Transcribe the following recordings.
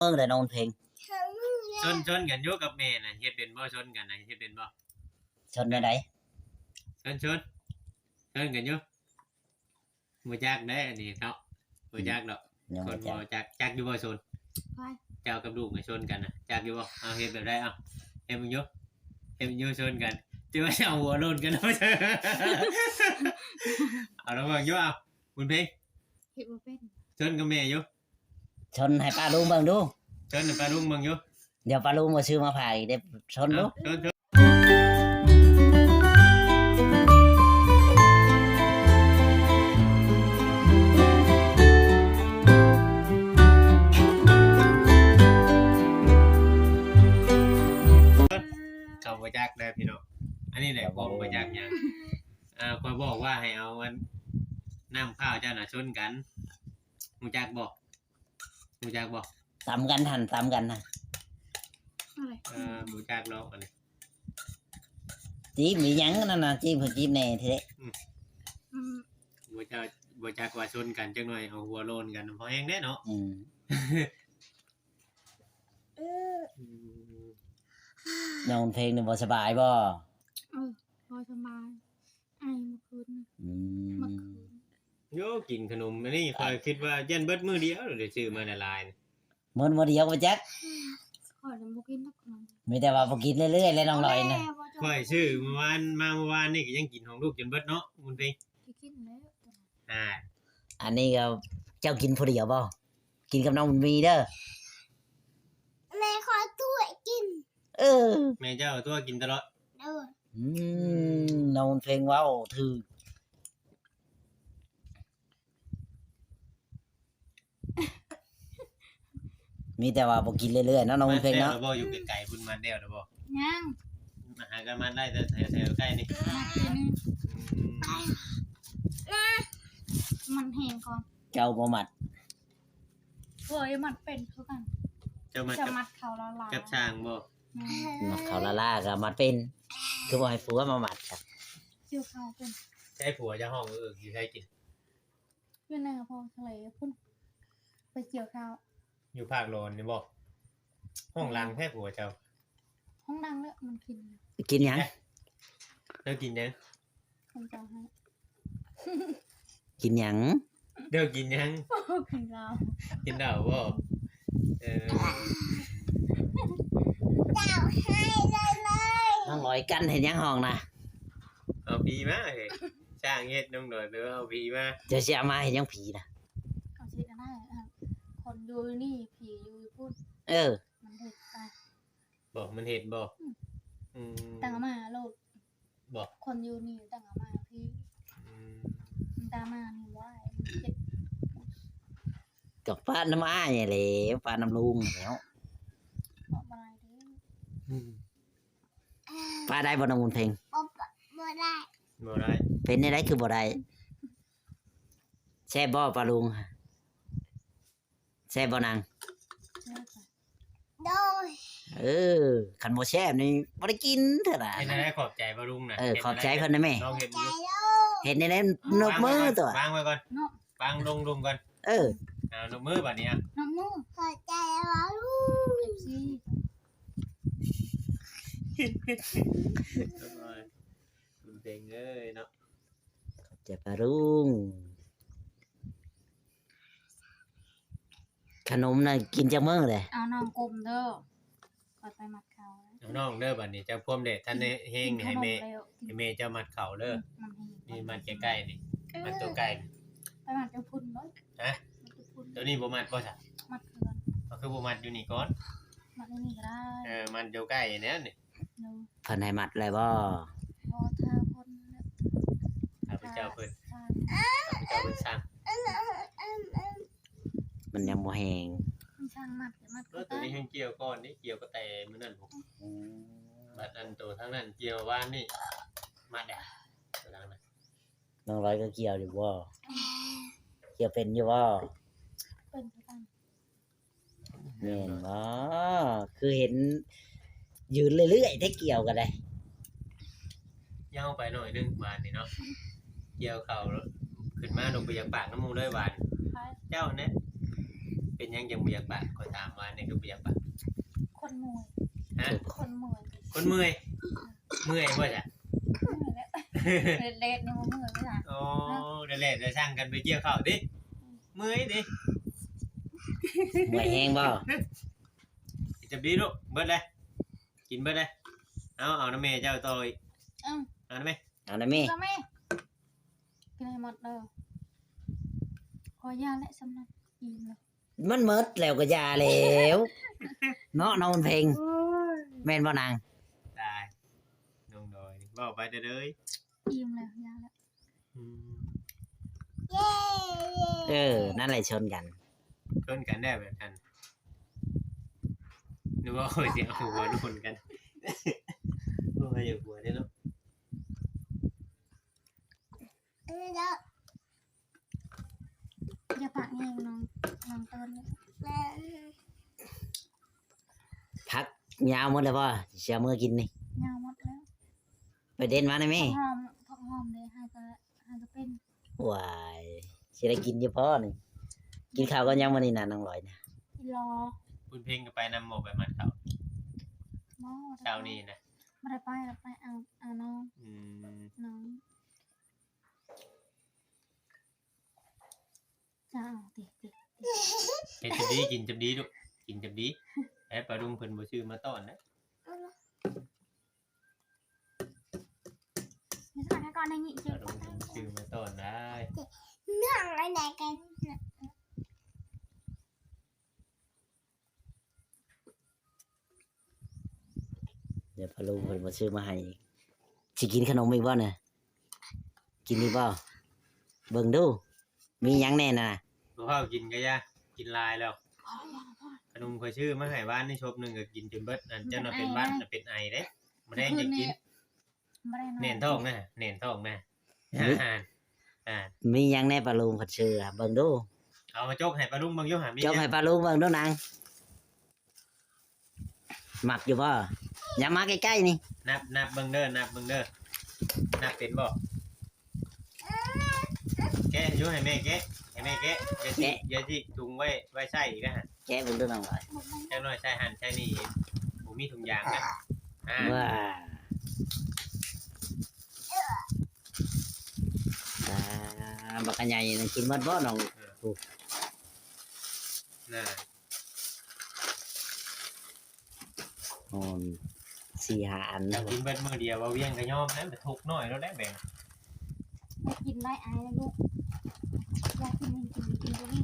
ມື້ແລ້ວນ້ອງເພັງ. ຊົນ ຊົນກັນຢູ່ກັບແມ່ນະ ເຮັດເປັນບໍ່? ຊົນກັນນະ ເຮັດເປັນບໍ່? ຊົນແນວໃດ? ຊົນ ຊົນ ຊົນກັນຢູ່. ບໍ່ຈັກເດ້ອັນນີ້ເນາະ ບໍ່ຈັກດອກ. ຍັງ ຄົນບໍ່ຈັກ ບໍ່ຈັກ ຈັກຢູ່ບໍ່ຊົນ? ໃຜ? ເຈົ້າກັບລູກນະຊົນກັນນະ ຈັກຢູ່ບໍ່? ເອົາ ເຮັດແບບໃດ? ເອົາ ເຮັດເບິ່ງຢູ່ ເຮັດເບິ່ງຢູ່ ຊົນກັນ ຖືວ່າເຈົ້າຫົວໂລ້ນກັນ. ເອົາລອງເບິ່ງຢູ່ ເອົາ ບຸນເພັງ ເຮັດບໍ່ເປັນ ຊົນກັບແມ່ຢູ່. ຊົນໃຫ້ປ້າລຸງເບິ່ງດູ ຊົນໃຫ້ປ້າລຸງເບິ່ງຢູ່. ດຽວປ້າລຸງບໍ່ຊື້ມາຝາກອີກເດ້ ຊົນດູ. ເອົາ ຊົນ ຊົນ ເຂົາບໍ່ຈັກເດີພີ່ນ້ອງ ອັນນີ້ແຫຼະ ເຂົາບໍ່ຮູ້ ຄວາມບໍ່ຈັກຫຍັງ. ເອີ ຂ້ອຍບອກວ່າໃຫ້ເອົາອັນ ນ້ຳຂ້າວເຈົ້ານະຊົນກັນ ຮູ້ຈັກບໍ່? ຮູ້ຈັກບໍ່? ຕຳກັນຫັ້ນ ຕຳກັນຫັ້ນ. ເອີ ບໍ່ຈັກດອກອັນນີ້. ຈີບອີຫຍັງນັ້ນນະ ຈີບ ຈີບແດ່ເທະ. ອືມ ອືມ ບໍ່ຈັກ ບໍ່ຈັກວ່າຊົນກັນ ຈັກໜ້ອຍເອົາຫົວໂລ້ນກັນ ພໍແຮງແດ່ເນາະ. ອືມ ອືມ ນ້ອງເພັງນີ້ບໍ່ສະບາຍບໍ່? ເອີ ບໍ່ສະບາຍ. ໄອເມື່ອຄືນນີ້. ອືມ ເມື່ອຄືນ. ໂຍ ກິນຂະໜົມອັນນີ້ ຂ້ອຍຄິດວ່າຢ້ານເບິດມື້ດຽວ ໄດ້ຊື້ມາຫຼາຍໆ. ໝົດມື້ດຽວບໍ່ຈັກ. ຂ້ອຍບໍ່ກິນດອກຂະໜົມ ມີແຕ່ວ່າບໍ່ກິນເລື້ອຍໆແຫຼະນ້ອງລອຍນະ. ຂ້ອຍຊື້ມື້ວານ ມາມື້ວານນີ້ກໍຍັງກິນຂອງລູກຈົນເບິດເນາະ ບຸນເພັງ. ກິນແລ້ວ ອ່າ ອັນນີ້ກໍເຈົ້າກິນຜູ້ດຽວບໍ່? ກິນກັບນ້ອງບຸນມີເດີ. ແມ່ຂ້ອຍຕົວະກິນ. ເອີ ແມ່ເຈົ້າຕົວະກິນຕະຫຼອດ. ໂດຍ. ອືມ ນ້ອງບຸນເພັງເວົ້າຖືກ. ມີແຕ່ວ່າບໍ່ກິນເລື້ອຍໆເນາະ ນ້ອງບຸນເພັງເນາະ. ມັດແລ້ວແລ້ວບໍ່? ຢູ່ໄກໆພຸ້ນມັດແລ້ວແລ້ວບໍ່? ຍັງ. ມາຫາກັນມັດໄດ້ແຕ່ແຖວ ແຖວໃກ້ນີ້. ມັດຢູ່ນີ້. ອືມ ມັດແຮງກ່ອນ. ເຈົ້າບໍ່ມັດ? ຂ້ອຍມັດເປັນຄືກັນ. ເຈົ້າມັດ ຈະມັດເຂົາລ້າໆ ກັບຊ່າງບໍ່? ແມ່ນ. ມັດເຂົາລ້າໆກໍມັດເປັນ. ຄືບໍ່ໃຫ້ຜົວມາມັດຊະ? ເຈົ້າເຂົາເປັນ. ໃຊ້ຜົວຈະຫ້ອງເອີກຢູ່ໃສກິນ? ຢູ່ໃນກະເພາະທະເລພຸ້ນ ໄປກ່ຽວເຂົ້າ. ຢູ່ພາກຫຼອນນີ້ບໍ່? ຫ້ອງຫຼັງແທ້ຜົວເຈົ້າ. ຫ້ອງຫຼັງແຫຼະ ມັນກິນ. ກິນຫຍັງ? ເຈົ້າກິນຫຍັງ? ຂອງເຈົ້າໃຫ້. ກິນຫຍັງ? ເຈົ້າກິນຫຍັງ? ກິນເຫຼົ້າ. ກິນເຫຼົ້າບໍ່? ເອີ ເຈົ້າໃຫ້ເລີຍເລີຍ. ນ້ອງລອຍກັ້ນເຮັດຫຍັງຫ້ອງນະ? ເອົາຜີມາເອີຍ. ຊ່າງເຮັດນ້ອງດອຍ ຫຼືວ່າເອົາຜີມາ? ເຈົ້າຊິເອົາມາເຮັດຫຍັງຜີນະ? ເອົາຊິກໍໄດ້ ຄົນຢູ່ນີ້ ຜີຢູ່ພຸ້ນ. ເອີ ມັນເຮັດໄປ. ບໍ່ ມັນເຮັດບໍ່? ອືມ ອືມ ຕັ້ງເອົາມາໂລດ. ບໍ່ ຄົນຢູ່ນີ້ຕັ້ງເອົາມາພີ້. ອືມ ມັນຕາມມານີ້ບໍ່ໄດ້ ມັນເຈັບ. ກໍປະນຳອ້າຍແຫຼະ ປະນຳລຸງແລ້ວ. ເພາະບໍ່ໄດ້ເດ້. ອືມ ປະໄດ້ບໍ່ນ້ອງບຸນເພັງ? ບໍ່ ບໍ່ໄດ້ ບໍ່ໄດ້. ເປັນແນວໃດຄືບໍ່ໄດ້? ແຊບບໍ່ປາລຸງ? ແຊບບໍ່ນາງ? ແຊບ. ໂດຍ. ເອີ ຄັນບໍ່ແຊບນີ້ບໍ່ໄດ້ກິນເທື່ອນະ. ເຮັດແນວໃດຂອບໃຈປາລຸງນະ? ເອີ ເຮັດແນວໃດ? ຂອບໃຈເພິ່ນນະແມ່. ລອງເຮັດເບິ່ງ. ເຮັດແນວໃດ? ຍົກມືຕົວະ. ວາງໄວ້ກ່ອນ ວາງລົງລຸ່ມກ່ອນ. ເອີ ເອົາ ຍົກມືບາດນີ້. ຍົກມື. ຂອບໃຈປາລຸງ. ເອັຟຊີ ບຸນເພັງເອີຍເນາະ. ຂອບໃຈປາລຸງ. ຂະໜົມນະກິນຈັກມື້ແຫຼະ? ເອົານ້ອງກົມເດີ ຂ້ອຍໄປມັດເຂົ້າ. ເອົານ້ອງເດີ ບາດນີ້ເຈົ້າພວມແດດທັນໄດ້ແຮງນີ້ ໃຫ້ແມ່ ໃຫ້ແມ່ເຈົ້າມັດເຂົ້າເດີ. ອືມ ມັດໃຫ້ ນີ້ມັດໃກ້ໆນີ້. ເອີ ມັດຕົວໃກ້. ໄປມັດຢູ່ພຸ້ນເດີ. ຮະ? ມັດຢູ່ພຸ້ນ. ຕົວນີ້ບໍ່ມັດບໍ່ຊະ? ມັດຄືກັນ. ກໍຄືບໍ່ມັດຢູ່ນີ້ກ່ອນ? ມັດຢູ່ນີ້ກໍໄດ້. ເອີ ມັດຢູ່ໃກ້ແນວນີ້. ໂດຍ. ເພິ່ນໃຫ້ມັດແລ້ວບໍ່? ບໍ່ ຖ້າເພິ່ນ ຂ້າພະເຈົ້າເພິ່ນ ຂ້າພະເຈົ້າເພິ່ນສັ່ງ. ມັນຍັງບໍ່ແຮງ. ມັນສັ່ງມັດກໍມັດ. ເອີ ຕົວນີ້ແຮງກ່ຽວກ່ອນນີ້ ກ່ຽວກໍແຕ່ມື້ນັ້ນພຸ້ນ. ອືມ ບັດອັນໂຕທາງນັ້ນກ່ຽວວານນີ້ ມັດແລ້ວ. ໂຕທາງນັ້ນ ນ້ອງລອຍກໍກ່ຽວຢູ່ບໍ່? ກ່ຽວເປັນຢູ່ບໍ່? ເປັນຄືກັນ. ແມ່ນບໍ່? ຄືເຫັນຢືນເລື້ອຍໆແທ້ ກ່ຽວກໍໄດ້. ເຍົາໄປໜ້ອຍໜຶ່ງວານນີ້ເນາະ. ກ່ຽວເຂົ້າຂຶ້ນມາລົງໄປຢາກປາກນຳໝູ່ເລີຍວານ. ເຈົ້າແນ່. ປັນຫຍັງຈັ່ງບໍ່ຢາກປາກ? ຂ້ອຍຖາມວ່ານີ້ຄືບໍ່ຢາກປາກ? ຄົນເມື່ອຍ. ຮະ? ຄົນເມື່ອຍ. ຄົນເມື່ອຍ? ເມື່ອຍບໍ່ຈະ? ເມື່ອຍແຫຼະ. ແດດໆນີ້ບໍ່ເມື່ອຍບໍ່ລະ? ໂອ້ ແດດໆ ໄດ້ສັ່ງກັນໄປກ່ຽວເຂົ້າຕິ? ເມື່ອຍຕິ? ເມື່ອຍແຮງບໍ່? ຈະບີລູກ ເບິດເລີຍ. ກິນເບິດເລີຍ. ເອົາ ເອົານຳແມ່ເຈົ້າຕໍ່ອີກ. ເອົາ ເອົານຳແມ່ ເອົານຳແມ່ ກິນໃຫ້ໝົດເດີ. ຂໍຢ່າແຫຼະ ສ່ຳນັ້ນ ອີ່ມແລ້ວ. ມັນໝົດແລ້ວກໍຢ່າແລ້ວ ເນາະ ນ້ອງເພັງ. ໂອ້ຍ ແມ່ນບໍ່ນາງ? ຕາຍ ນ້ອງດອຍ ເວົ້າໄປເດີ. ອີ່ມແລ້ວ ຢ່າແລ້ວ. ອືມ ເອີ ນັ້ນແຫຼະ ຊົນກັນ ຊົນກັນແດ່ແບບນັ້ນ. ນຶກວ່າຂ້ອຍຊິເອົາຫົວໂນນກັນ. ໂອ້ຍ ຢາກຫົວເດ້ເນາະ. ຢ່າປາກແຮງນ້ອງ ນ້ອງເຕີນ. ຜັກຍາວໝົດແລ້ວບໍ່? ຊິເອົາເມືອກິນນີ້. ຍາວໝົດແລ້ວ. ໄປເດັດມາໄດ້ແມ່. ຜັກຫອມ ຜັກຫອມເດ້ ໃຫ້ກະ ໃຫ້ກະເປັນ. ວ້າຍ ຊິໄດ້ກິນຢູ່ບໍ່ນີ້? ກິນເຂົ້າກ່ອນຍັງມື້ນີ້ນະ ນ້ອງລອຍນະ? ກິນລໍ. ບຸນເພັງກໍໄປນຳບໍ່ ໄປມັດເຂົ້າ? ບໍ່ ເຊົ້ານີ້ນະ ບໍ່ໄດ້ໄປ ໄປເອົາ ເອົານ້ອງ. ອືມ ນ້ອງ. ຈ້າ ເຕະ ເຕະ ເຕະ. ເຮັດຈຳດີ ກິນຈຳດີລູກ ກິນຈຳດີ. ແຕ່ປາລຸງເພິ່ນບໍ່ຊື້ມາຕ້ອນນະ. ເອົາລະ ມີສະບາຍກ່ອນໄດ້ຍິ ປາລຸງເພິ່ນບໍ່ຊື້ມາຕ້ອນໄດ້. ເລື່ອງອັນໃດກັນ? ດຽວປາລຸງເພິ່ນບໍ່ຊື້ມາໃຫ້ອີກ. ຊິກິນຂະໜົມອີກບໍ່ນະ? ກິນອີກບໍ່? ເບິ່ງດູ ມີຫຍັງແດ່ນະ? ບໍ່ພາວກິນກະຢ່າ ກິນຫຼາຍແລ້ວ. ຂະໜົມຂ້ອຍຊື້ມາໃຫ້ວານນີ້ຊົບໜຶ່ງ ກະກິນຈົນເບິດ. ອັນ ເຈົ້ານະເປັນຫວັດນະ ເປັນໄອເດ້. ມື້ແລງຈັ່ງກິນ. ບໍ່ໄດ້ນອນ ແໜ້ນທ້ອງນະ ແໜ້ນທ້ອງນະ. ມີຫຍັງແດ່ປາລຸງເພິ່ນຊື້ ເບິ່ງດູ. ເອົາມາຈົກໃຫ້ປາລຸງເບິ່ງຢູ່ຫາ ມີ ຈົກໃຫ້ປາລຸງເບິ່ງດູນາງ. ມັກຢູ່ບໍ່? ຢ່າມາໃກ້ໆນີ້. ນັບ ນັບເບິ່ງເດີ ນັບເບິ່ງເດີ. ນັບເປັນບໍ່? ແກະຢູ່ ໃຫ້ແມ່ແກະ ໃຫ້ແມ່ແກະ. ຢ່າຊິ ຢ່າຊິຖົງໄວ້ ໄວ້ໃຊ້ອີກນະ. ແກະເບິ່ງດູນ້ອງຫຼອຍ. ຈັກໜ້ອຍໃສ່ຫັ້ນໃສ່ນີ້ ບໍ່ມີຖົງຢາງນະ. ອ່າ ວ້າ ອ່າ ບັກໃຫຍ່ນັ້ນກິນໝົດບໍ່ນ້ອງ? ເອີ ນະ ໂອ້ ສີ່ຫ້າອັນ ຖ້າກິນເບິດມື້ດຽວ ເວົ້າວຽງກໍຍອມແລ້ວ ທຸກໜ້ອຍໂລດແຫຼະແບ່ງ. ຢາກກິນໄດ້ອາຍແລ້ວລູກ ຢາກກິນ ກິນ ກິນຕົວນີ້.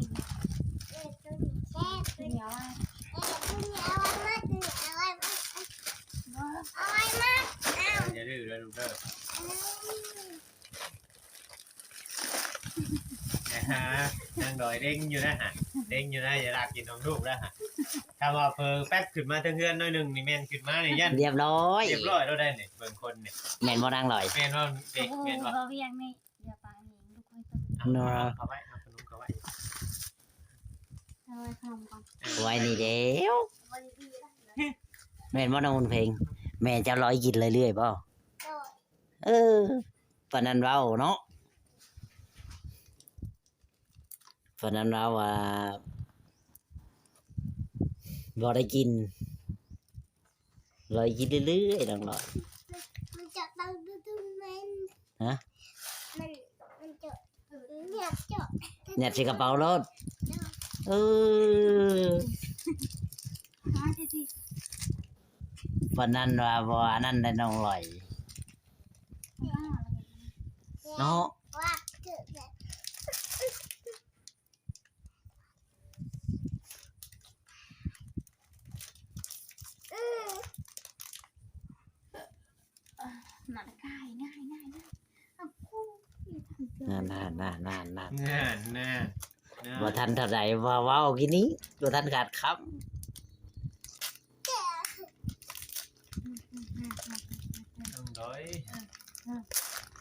ເອີ ຕົວນີ້ແຊບ ກິນເດຍວອາຍ. ເອີ ຕົວນີ້ເອົາໄວ້ໝົດ ເອົາໄວ້ໝົດ ເອົາໄວ້ໝົດ. ເອົາ ຢ່າດື້ເດີລູກເດີ. ເອີ ນາງດອຍເລັ່ງຢູ່ນະຫະ ເລັ່ງຢູ່ນະ ຢ່າລາກກິນຂອງລູກນະຫະ. ຖ້າວ່າເຜີແປັບຂຶ້ນມາເທິງເຮືອນໜ້ອຍໜຶ່ງນີ້ ແມ່ນຂຶ້ນມານີ້ຢ້ານ ຮຽບຮ້ອຍ ຮຽບຮ້ອຍໂລດໄດ໋ນີ້. ເບິ່ງຄົນນີ້ ແມ່ນບໍ່ນາງດອຍ? ແມ່ນບໍ່ເດັກ ໂອ້ ແມ່ນບໍ່? ເວົ້າວຽງນີ້ ດຽວປານີ້ລູກຂ້ອຍເຕີນເນາະ. ເອົາເຂົ້າໄວ້ ເອົາຂະໜົມເຂົ້າໄວ້ ເອົາໄວ້ຂະໜົມກ່ອນ ເອົາໄວ້ນີ້ແລ້ວ. ແມ່ນບໍ່ນ້ອງບຸນເພັງ? ແມ່ເຈົ້າລອຍກິນເລື້ອຍໆບໍ່? ໂດຍ. ເອີ ປານນັ້ນເວົ້າເນາະ ປານນັ້ນເວົ້າວ່າບໍ່ໄດ້ກິນ ລອຍກິນເລື້ອຍໆ ນ້ອງລອຍ. ມັນຈະເອົາດຸນແມ່ນ ຮະ? ມັນ ມັນຈະ ຫຍັດໃສ່ກະເປົາໂລດ. ເອີ ປານນັ້ນວ່າບໍ່ອັນນັ້ນໄດ໋ນ້ອງລອຍ ເນາະ. ນານ ນານ ນານ ນານ ນານ ນານ ບໍ່ທັນເທົ່າໃດ ວ່າເວົ້າກິນນີ້ ບໍ່ທັນຂາດຄຳ. ນ້ອງດອຍ ເອີ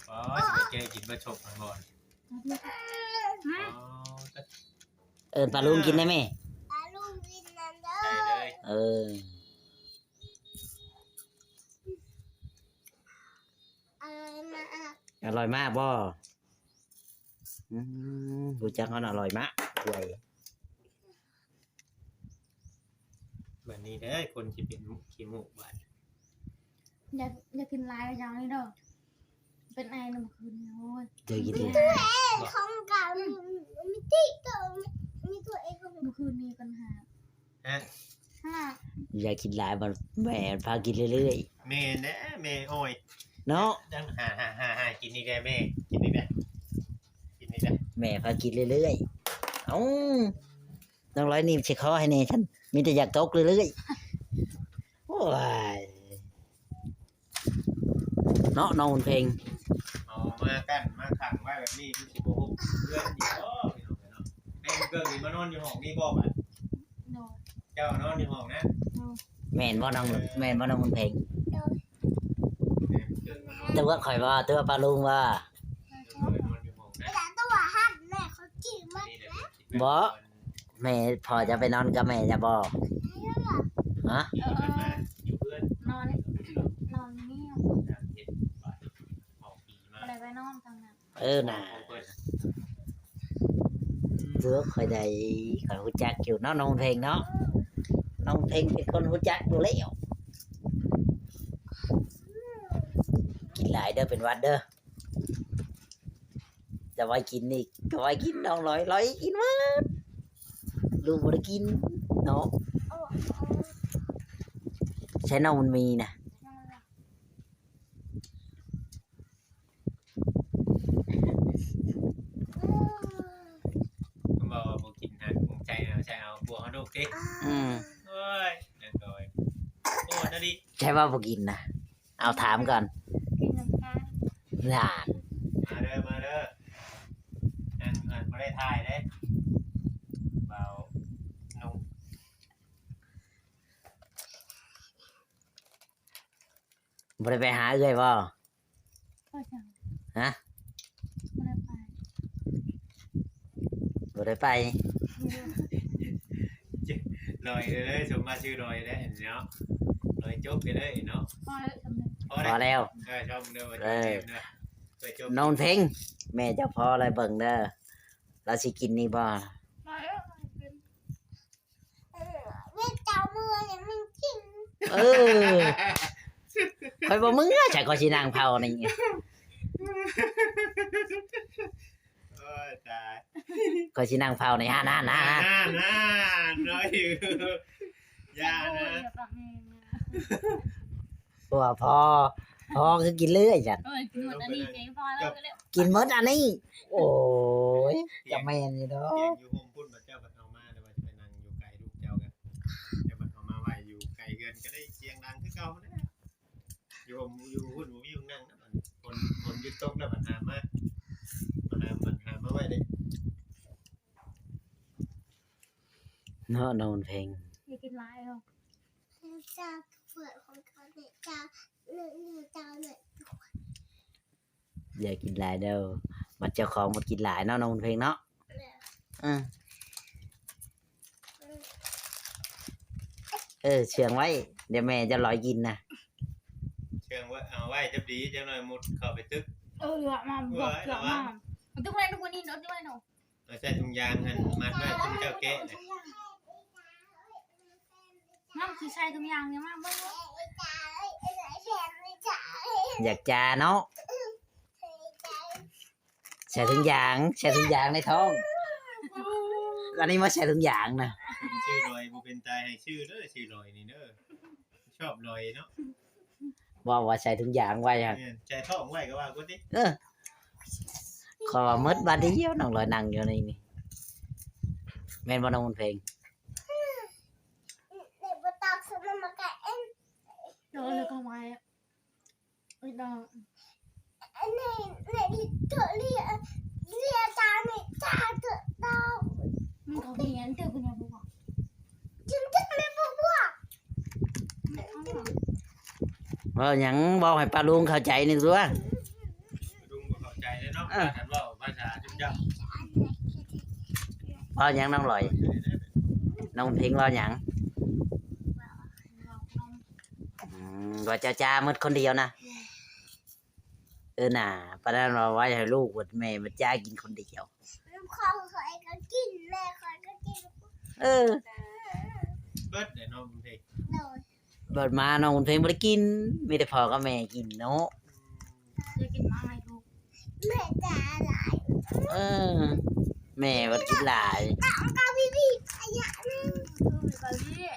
ເອີ ອໍ ຊິໄປແກະກິນເບິດສົບຫັ້ນບໍ່? ອໍ ເອີ້ນປາລຸງກິນໄດ້ແມ່? ປາລຸງກິນນຳເດີ. ເອີ ອະຮ່ອຍມາກ ອະຮ່ອຍມາກບໍ່? ອືມ ຮູ້ຈັກເຮົານະ ອະຮ່ອຍມາກ ກ້ວຍ. ບາດນີ້ເດີ ຄົນຊິເປັນຂີ້ມູກບາດ. ຢ່າ ຢ່າກິນຫຼາຍຢ່າງນີ້ເດີ ເປັນໄອນຳຄືນນີ້ ໂອ້ຍ ເດີກິນ ມື້ຄືນນີ້ກັນຫາ ຮະ ຮະ ຢ່າກິນຫຼາຍ ມັນ ແມ່ພາກິນເລື້ອຍໆ ແມ່ນແຫຼະ ແມ່ອ້ອຍເນາະ ຫາໆໆໆ ກິນອີກແລ້ວແມ່ ກິນອີກແລ້ວ ກິນອີກແລ້ວ ແມ່ພາກິນເລື້ອຍໆ ເອົ້າ ນ້ອງລອຍໜີບໃສ່ຄໍໃຫ້ແດ່ຊັ້ນ ມີແຕ່ຢາກຕົກເລື້ອຍໆ ໂອ້ຍ ເນາະ ນ້ອງບຸນເພັງ ເອົາມາກັ້ນມາຂັງໄວ້ແບບນີ້ ມັນຊິບໍ່ຮົກເຮືອນຢູ່ບໍ່ ພີ່ນ້ອງເອີຍເນາະ? ແມ່ເກີກນີ້ມານອນຢູ່ຫ້ອງນີ້ບໍ່ບາດ? ໂດຍ ເຈົ້ານອນຢູ່ຫ້ອງນັ້ນ ໂດຍ ແມ່ນບໍ່ນ້ອງ ແມ່ນບໍ່ນ້ອງບຸນເພັງ? ໂດຍ ແມ່ເກີກມານອນ ຕົວະຂ້ອຍບໍ່ ຕົວະປ້າລຸງບໍ່? ໂດຍ ນອນຢູ່ຫ້ອງນັ້ນ ຕົວະຫັ້ນແມ່ຂ້ອຍກິນໝົດແລ້ວ ບໍ່ ແມ່ ພໍ່ຈະໄປນອນກັບແມ່ຈະບໍ່? ຮະ ເອີ ຢູ່ເຮືອນ ນອນ ນອນນີ້ ບໍ່ໄດ້ໄປນອນທາງນັ້ນ ເອີ ນະ ເອີ ຂ້ອຍໄດ້ ຂ້ອຍຮູ້ຈັກຢູ່ເນາະ ນ້ອງເພັງເນາະ ນ້ອງເພັງເປັນຄົນຮູ້ຈັກຢູ່ແລ້ວ ກິນຫຼາຍເດີ ເປັນຫວັດເດີ. ຈະໄວ້ກິນອີກ ຈະໄວ້ກິນ ນ້ອງລອຍ ລອຍກິນໝົດ ລູກບໍ່ໄດ້ກິນເນາະ ໃຊ້ນ້ອງມັນມີນະ ເວົ້າວ່າບໍ່ກິນນະ ໃຈເອົາ ໃຈເອົາ ຜົວເຮົາດຸຕິ ອືມ ໂອ້ຍ ນາງລອຍ ໂອ້ ນະດິ ໃຈວ່າບໍ່ກິນນະ ເອົາຖາມກ່ອນ ກິນນຳກັນ ນານ ມາເດີ ມາເດີ ອັນ ອັນບໍ່ໄດ້ຖ່າຍເດ້ ບ່າວນຸ່ງ ບໍ່ໄດ້ໄປຫາເອື້ອຍບໍ່? ໄປຫຍັງ? ຮະ? ບໍ່ໄດ້ໄປ ບໍ່ໄດ້ໄປ ລອຍເອີຍ ສົມມາຊື່ລອຍແລ້ວເນາະ ລອຍຈົບໄປເລີຍເນາະ ພໍແລ້ວ ພໍແລ້ວ ເອີ ຊົມເດີ ເອີ ເດີ ເອີ ຈົບ ນ້ອງເພັງ ແມ່ເຈົ້າພໍແລ້ວ ເບິ່ງເດີ ລາວຊິກິນນີ້ບໍ່? ລອຍເອີຍ ກິນ ເອີ ແມ່ເຈົ້າເມືອນີ້ມັນກິນ ເອີ ຂ້ອຍບໍ່ເມືອ ໃສຂ້ອຍຊິນັ່ງເຝົ້ານີ້ ໂອ້ຍ ຕາຍ ຂ້ອຍຊິນັ່ງເຝົ້ານີ້ ຫັ້ນໆໆໆ ນັ້ນໆ ເນາະ ຢ່ານະ ໂອ້ຍ ຢ່າປາກແຮງນະ ຕົວະພໍ ພໍຄືກິນເລື້ອຍຊັ້ນ ເອີຍ ກິນໝົດອັນນີ້ເຈ ພໍແລ້ວ ກິນໝົດອັນນີ້ ໂອ້ຍ ກະແມ່ນຢູ່ດອກ ຕຽງຢູ່ຮົ່ມພຸ້ນ ບາດເຈົ້າບັດເອົາມາ ແຕ່ວ່າຈະໄປນັ່ງຢູ່ໃກ້ລູກເຈົ້າກະ ເຈົ້າບັດເອົາມາໄວ້ຢູ່ໃກ້ເຮືອນ ກະໄດ້ສຽງດັງຄືເກົ່າຫັ້ນແຫຼະ ຢູ່ຮົ່ມ ຢູ່ພຸ້ນບໍ່ມີໝ່ອງນັ່ງນະ ບັດຝົນ ຝົນຢຸດຕົກແລ້ວບັດຫາມາ ບັດຫາມາໄວ້ເດ້ ເນາະ ນ້ອງເພັງ ຢ່າກິນຫຼາຍເນາະ ເຈົ້າເປີດຂອງເຂົາເດ້ ເຈົ້າ ເຈົ້າ ເຈົ້າ ຢ່າກິນຫຼາຍເດີ ບັດເຈົ້າຂອງບັດກິນຫຼາຍເນາະ ນ້ອງບຸນເພັງເນາະ ເອີ ເອີ ເຊື່ອງໄວ້ ດຽວແມ່ຈະລອຍກິນນະ ເຊື່ອງໄວ້ ເອົາໄວ້ຈັບດີ ຈັກໜ້ອຍມຸດເຂົ້າໄປຕຶກ ເອີ ມາບອກ ເຊື່ອງມາ ຕຶກໄວ້ ທຸກຄົນນີ້ ຕຶກໄວ້ເນາະ ເອົາໃສ່ຖົງຢາງຫັ້ນ ມັດໄວ້ ຊຸມເຈົ້າແກະນະ ມັນຊິໃສ່ຖົງຢາງນີ້ມາເບິ່ງ ຢາກຈາເນາະ ໃສ່ຖົງຢາງ ໃສ່ຖົງຢາງໃນທ້ອງ ອັນນີ້ມາໃສ່ຖົງຢາງນະ ຊື່ລອຍບໍ່ເປັນຕາໃຫ້ຊື່ເດີ ຊື່ລອຍນີ້ເດີ ຊອບລອຍເນາະ ເວົ້າວ່າໃສ່ຖົງຢາງໄວ້ຫັ້ນ ແມ່ນ ໃສ່ທ້ອງໄວ້ກະວ່າກົດຕິ ເອີ ຂ້ອຍວ່າໝົດບາດດຽວ ນ້ອງລອຍນັ່ງຢູ່ໃນນີ້ ແມ່ນບໍ່ນ້ອງບຸນເພັງ? ໂດຍ ແລ້ວກະໄວ້ ໂອ້ຍ ດອກ ອັນນີ້ ນີ້ ເທອເລຍ ເລຍຈານີ້ ຈາເທອດອກ ມັນເຂົາຂຽນເຕີ ເພິ່ນວ່າບໍ່ວ່າ ຈຶ່ງຈະແມ່ນບໍ່ວ່າ ເວົ້າຫຍັງ ເວົ້າໃຫ້ປ້າລຸງເຂົ້າໃຈນີ້ຕົວະ ລຸງບໍ່ເຂົ້າໃຈເດ້ເນາະ ເອີ ຄັນເວົ້າພາສາຈຸ້ມຈ້ຳ ເວົ້າຫຍັງນ້ອງລອຍ ນ້ອງເພັງເວົ້າຫຍັງ? ອືມ ວ່າເຈົ້າຈ້າໝົດຄົນດຽວນະ ເອີນາ ປານນັ້ນວ່າໄວ້ໃຫ້ລູກ ແມ່ມາຈ້າກິນຄົນດຽວ ຂອງຂ້ອຍກະກິນ ແມ່ຂ້ອຍກະກິນ ເອີ ເອີ ເບິດເດ້ນ້ອງບຸນເພັງ. ໂດຍ. ເບິດມານ້ອງບຸນເພັງບໍ່ໄດ້ກິນ ມີແຕ່ພໍ່ກັບແມ່ກິນເນາະ. ອືມ ຢາກກິນໝາກໄມ້ທຸກ ແມ່ຈະຫຼາຍ. ເອີ ແມ່ບໍ່ໄດ້ກິນຫຼາຍ ເອົາເກົ້າອີ່ຫຼີຂະຫຍະນີ້.